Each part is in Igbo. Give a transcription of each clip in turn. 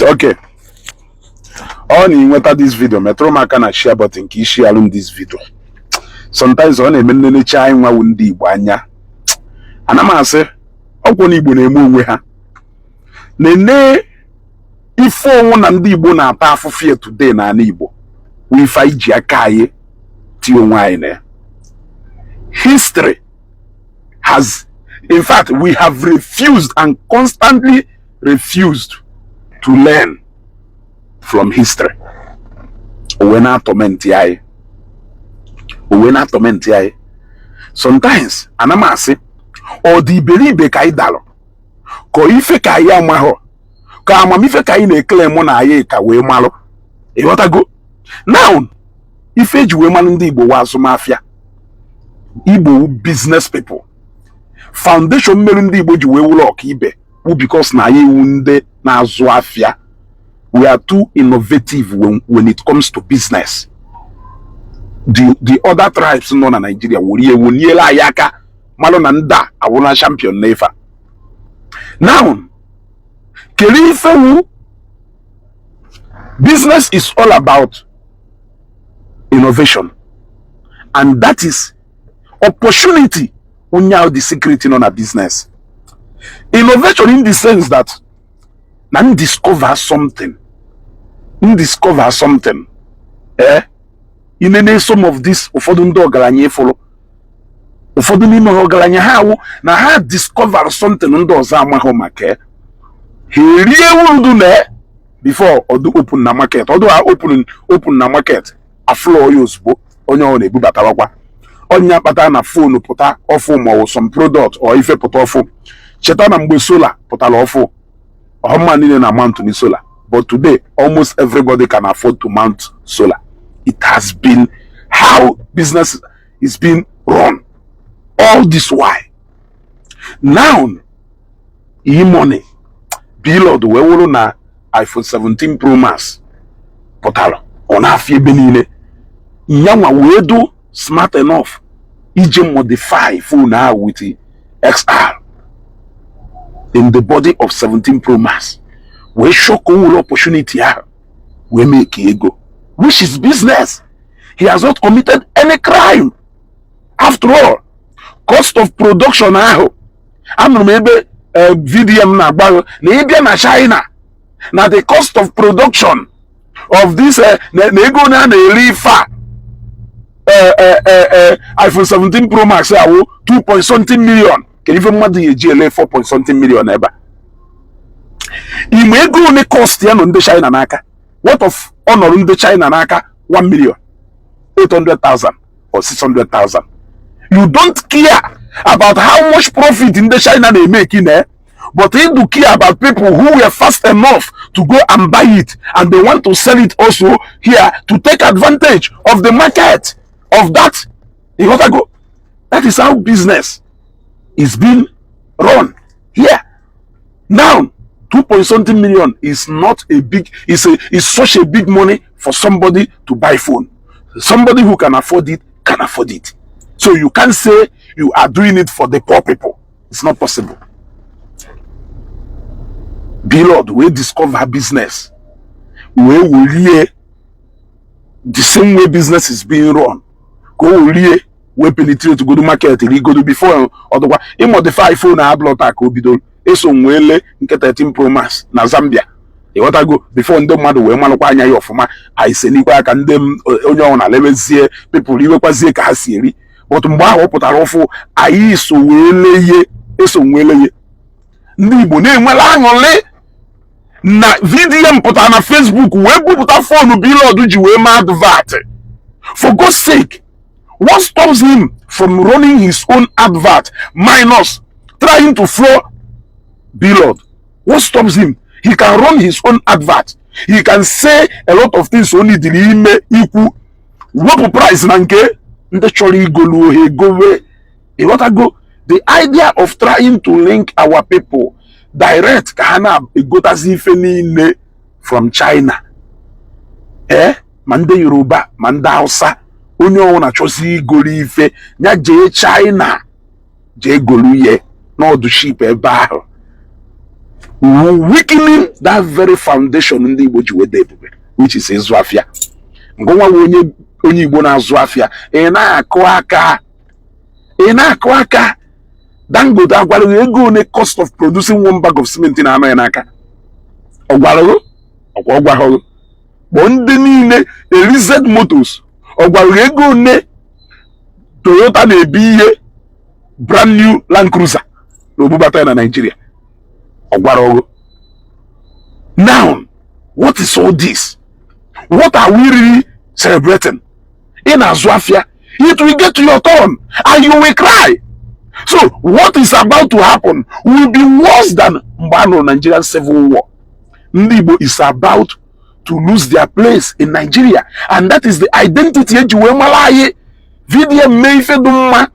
Okay, ọ na ịnweta this video, metụrụ m aka na share button ka isi alụ m this video. Sometimes ọ na-eme nnenecha anyị nwawu ndị Igbo anya, ana m asị ọkwụ na Igbo na-eme onwe ha na-ene ife ọnwụ na ndị Igbo na-ata afụfụ ya today n'ala Igbo wụ ife anyị ji aka anyị tie onwe anyị na ya. History has, in fact, we have refused and constantly refused to learn from history. O wee na-atorment anyị, o wee na-atorment anyị. Sometimes ana m asị, ọ dị iberibe ka anyị dalụ, ka ife ka anyị amaghọ, ka amamife ka anyị na-ekele mụ na anyị ka wee malụ. Ịghọtago? Now, ife eji wee malụ ndị Igbo wa azụmahịa. Igbo wu business people. Foundation mmerụ ndị Igbo ji wee wụlọ ọkaibe wu because na anyị iwu ndị na-azụ afịa. We are too innovative when it comes to business. The other tribes nọ na Nigeria were ewu niele anyị aka, malụ na ndị a awụla champion n'ife a. Now, kedu ife wu business is all about? Innovation. And that is opportunity. Onye ahụ, the secret nọ na business innovation, in the sense that na m discover something, m discover something, inene some of this, ụfọdụ ndị ọgaranya ịfụrụ, ụfọdụ n'ime ha ọgaranya ha awụ na ha discover something ndị ọzọ amaghị maka ya. Ha erie uru na before ọdụ open na market, ọdụ ha open na market, afụlọ ya ozugbo, onye ọ na-ebubatawakwa. Ọnya kpatara na phone pụta ọfụ, ma ọ bụ some product or ife pụta ọfụ. Cheta na mgbe solar pụtara ọfụ, ọhụma niile na mount ni solar, but today almost everybody can afford to mount solar. It has been how business is being run all this while. Now, E-money Blord wee wụrụ na iPhone 17 Pro Max pụtara, ọ na-afịa ebe niile. Nyanwa wee do smart enough iji modify phone ahụ with XR in the body of 17 Pro Max, wee shock nwere opportunity ahụ wee make ego, which is business. He has not committed any crime. After all, cost of production ahụ, anụrụ m ebe VDM na-agba na ịbịa na China na the cost of production of this na ego na a na-ere ife a, iPhone 17 Pro Max awụ 2 point something million. Kedu ife mmadụ ya eji ele 4 point something million ebe a? Ime ego one cost ya nọ ndị China n'aka. What of ọnọrọ ndị China n'aka 1 million 800,000 or 600,000? You don't care about how much profit ndị China na-emeki na, but you do care about people who were fast enough to go and buy it, and they want to sell it also here to take advantage of the market of that. You got to go. That is how business is being run here. Now, 2 point something million is not a big, is such a big money for somebody to buy phone. Somebody who can afford it can afford it. So you can't say you are doing it for the poor people. It's not possible. Blord wee discover business, wee welie the same way business is being run, ka o welie wee penetrate godo market, rigodo before ọdụkwa ịmodify phone ablọta ka o bidoro eso m wee lee nke 13 Pro Max na Zambia. Ịghọtago? Before ndị mmadụ wee malụkwa anya ya ọfụma, anyị selikwa aka ndị m onye ọbụla lebezie, people iwekwazie ka ha si eri. But mgbe ahụ ọ pụtara ụfụ, anyị so wee lee, eso wee lee. Ndị Igbo na-enwela aṅụrị na VDM pụtara na Facebook wee bupụta phone Blord ji wee mee advert. For God's sake, what stops him from running his own advert minus trying to floor Blord? What stops him? He can run his own advert. He can say a lot of things. Only dịrị ime ikwu wepụ price na nke ndị chọrọ igolu ohe egowe. Ịghọtago? The idea of trying to link our people direct ka ha na-egotazi ife niile from China, ma ndị Yoruba ma ndị Hausa, onye ọbụla chọzi igolu ife ya jee China jee golu ihe n'ọdụ ship ebe ahụ. Weakening that very foundation ndị Igbo ji wee dị ebube, which is ịzụ afịa. Ngụnwa nwe onye Igbo na-azụ afịa, ị na-akụ aka, ị na-akụ aka. Dangote agwara gị ego one cost of producing one bag of cement na-anọ ya n'aka? Ọ gwara gị? Ọkwa ọ gwaghị gị? Kpọọ ndị niile Elizabeth Motors, ọ gwara gị ego one Toyota na-ebi ihe brand new Land Cruiser na obubata ya na Nigeria? Ọ gwara ọgụ? Now, what is all this? What are we really celebrating? Ị na-azụ afịa, it will get to your turn and you will cry. So what is about to happen will be worse than mgbe a nụrụ Nigerian Civil War. Ndị Igbo is about to lose their place in Nigeria, and that is the identity eji wee mara anyị. VDM mee ife dị mma,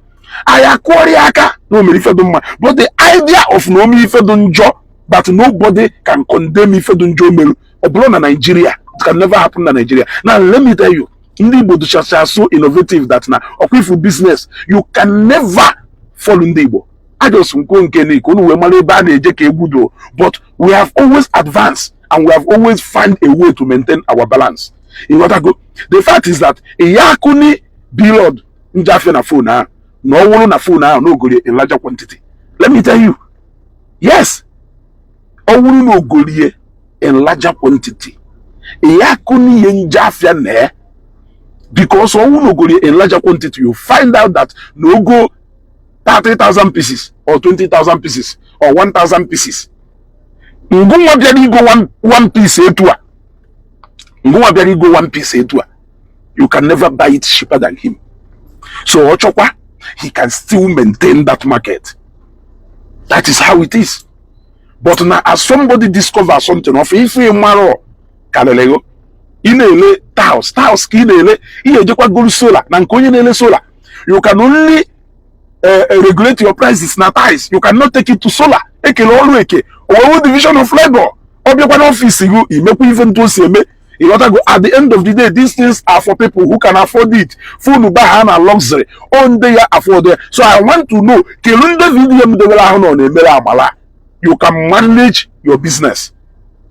anyị akụọrọ ya aka na o mere ife dị mma, but the idea of na ome ife dị njọ that nobody can condemn ife dị njọ o mere, ọ bụrụ na Nigeria, it can never happen na Nigeria. Now let me tell you, ndị Igbo dụchacha so innovative that na ọkwa ifu business, you can never follow ndị Igbo. Ajọs nkwuo nke na unu wee mara ebe a na-eje ka egwu do, but we have always advanced and we have always find a way to maintain our balance. Ịghọtago? The fact is that ya akụni bilod njafia na phone ahụ na ọ wụrụ na phone ahụ n'ogolie in larger quantity. Let me tell you, yes, ọ wụrụ na ogolie in larger quantity, ya akụni ihe njafia na because ọ wụrụ na ogolie in larger quantity, you find out that na ogo 30,000 pieces or 20,000 pieces or 1,000 pieces, ngụnwa bịara igo one piece etu a, ngụnwa bịara igo one piece etu a, you can never buy it cheaper than him. So ọ chọkwa, he can still maintain that market. That is how it is. But na as somebody discover something of ife mara karịrị gị, ị na-ele tiles, tiles ka ị na-ele, ị ga-ejekwa goro solar na nke onye na-ele solar. You can only regulate your prices na tiles. You cannot take it to solar. Ekele ọrụ eke owewu division of labor. Ọ bịakwa n'ọfịs gị, imekwa ife ntu o si eme. Ịghọtago? At the end of the day, these things are for people who can afford it. Phone ba ha na luxury ọ ndị ya afford ya. So I want to know, kelu ndị VDM debere ahụ nọ na-emere agbala. You can manage your business,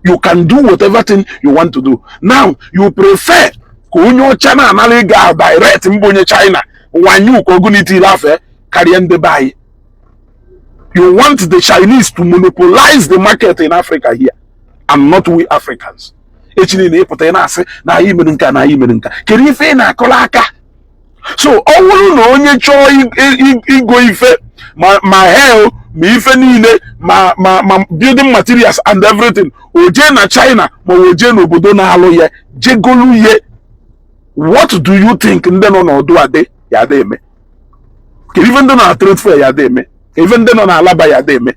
you can do whatever thing you want to do. Now you prefer ka onye ọcha na-anara ego ahụ direct, mbụ onye China wanyu ka ogunitile afe karịa ndị be anyị. You want the Chinese to monopolize the market in Africa here and not we Africans. Echi niile ịpụta, ị na-asị na anyị mere nka, na anyị mere nka. Kedu ife ị na-akọrọ aka? So ọ bụrụ na onye chọọ igo ife ma hel ma ife niile ma building materials and everything, o jee na China ma o jee n'obodo na-alụ ya jegolu ye, what do you think ndị nọ n'ọdụ ade ya ada eme? Kedu ife ndị nọ na trade fair ya ada eme? Kedu ife ndị nọ na Alaba ya ada eme?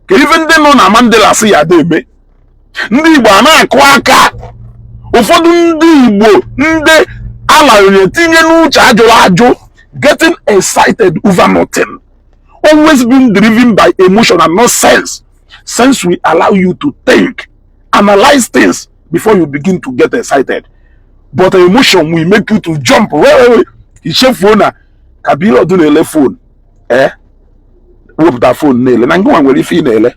Kedu ife ndị nọ na Mandela sị ya ada eme? Ndị Igbo a na-akụ aka. Ụfọdụ ndị Igbo ndị alarịrị tinye n'uche ajụrụ ajụ, getting excited over nothing, always being driven by emotion and not sense. Sense will allow you to think, analyze things before you begin to get excited, but emotion will make you to jump. Wait, wait, wait. Ichefuo na ka bilọdụ na-ele phone, eh, wepụta phone na-ele na ngịnwa nwere ife ị na-ele.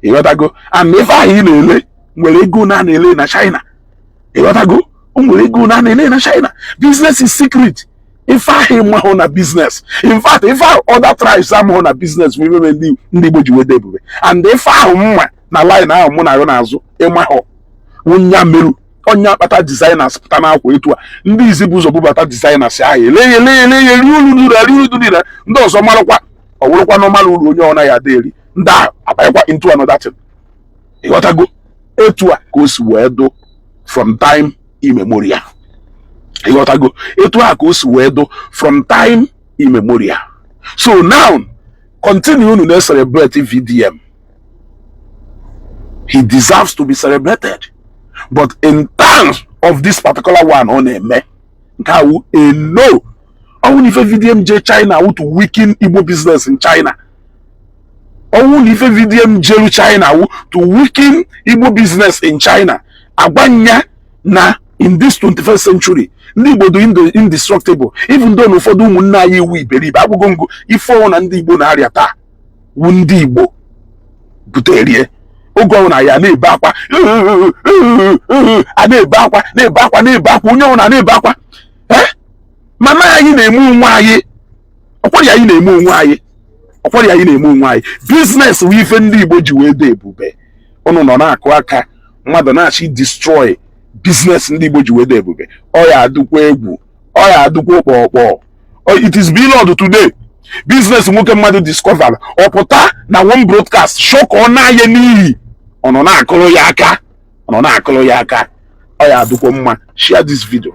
Ịghọtago? And ife ahụ ị na-ele nwere ego na na-ele na China. Ịghọtago? O nwere ego na na-ele na China. Business is secret. Ife ahụ ịmahụ na business, in fact, ife ahụ other tribes amahụ na business bụ ime ndị Igbo ji wede ebube. And ife ahụ mma na line ahụ mụ na ahụ n'azụ ịmahụ nya meru onye akpata designers pụta n'akwa etu a. Ndị izi bụ ụzọ bubata designers ahụ, ele ya, ele ya, ele ya, eri uru duru, eri uru duru. Ndị ọzọ marakwa, ọ wụrụkwa normal uru onye ọ naghị ada eri, ndị ahụ abanyekwa into another thing. Ịghọtago? Etu a ka o si wee dụ from time immemorial. Ịghọtago? Etu a ka o si wee dụ from time immemorial. So now continue unu na-celebrate VDM. He deserves to be celebrated, but in terms of this particular one ọ na-eme nke awụ a no. Ọnwụ na ife VDM je China wụ to weaken Igbo business in China, ọnwụ na ife VDM jelu China wụ to weaken Igbo business in China, agwanya na in this 21st century ndị Igbo dị indestructible, even though na ụfọdụ ụmụnne anyị iwu iberibe agwụgo ngụ ife ọnwụ na ndị Igbo na-arịa taa wụ ndị Igbo buterie. Oge ọbụla ya na-ebe akwa, a na-ebe akwa, na-ebe akwa, na-ebe akwa, onye ọbụla na-ebe akwa. Eh, mana anyị na-eme onwe anyị ọkwari, anyị na-eme onwe anyị ọkwari, anyị na-eme onwe anyị. Business wụ ife ndị Igbo ji wee dị ebube. Ụnụ nọ na-akụ aka, mmadụ na-achị destroy business ndị Igbo ji wee dị ebube. Ọ ya adụkwa egwu, ọ ya adụkwa kpọkpọ. It is Blord today, business nwoke mmadụ discover, ọ pụta na one broadcast show ka ọ na-aya n'iyi. Ọ nọ na-akụrụ ya aka, ọ nọ na-akụrụ ya aka. Ọ ya adụkwa mma. Share this video.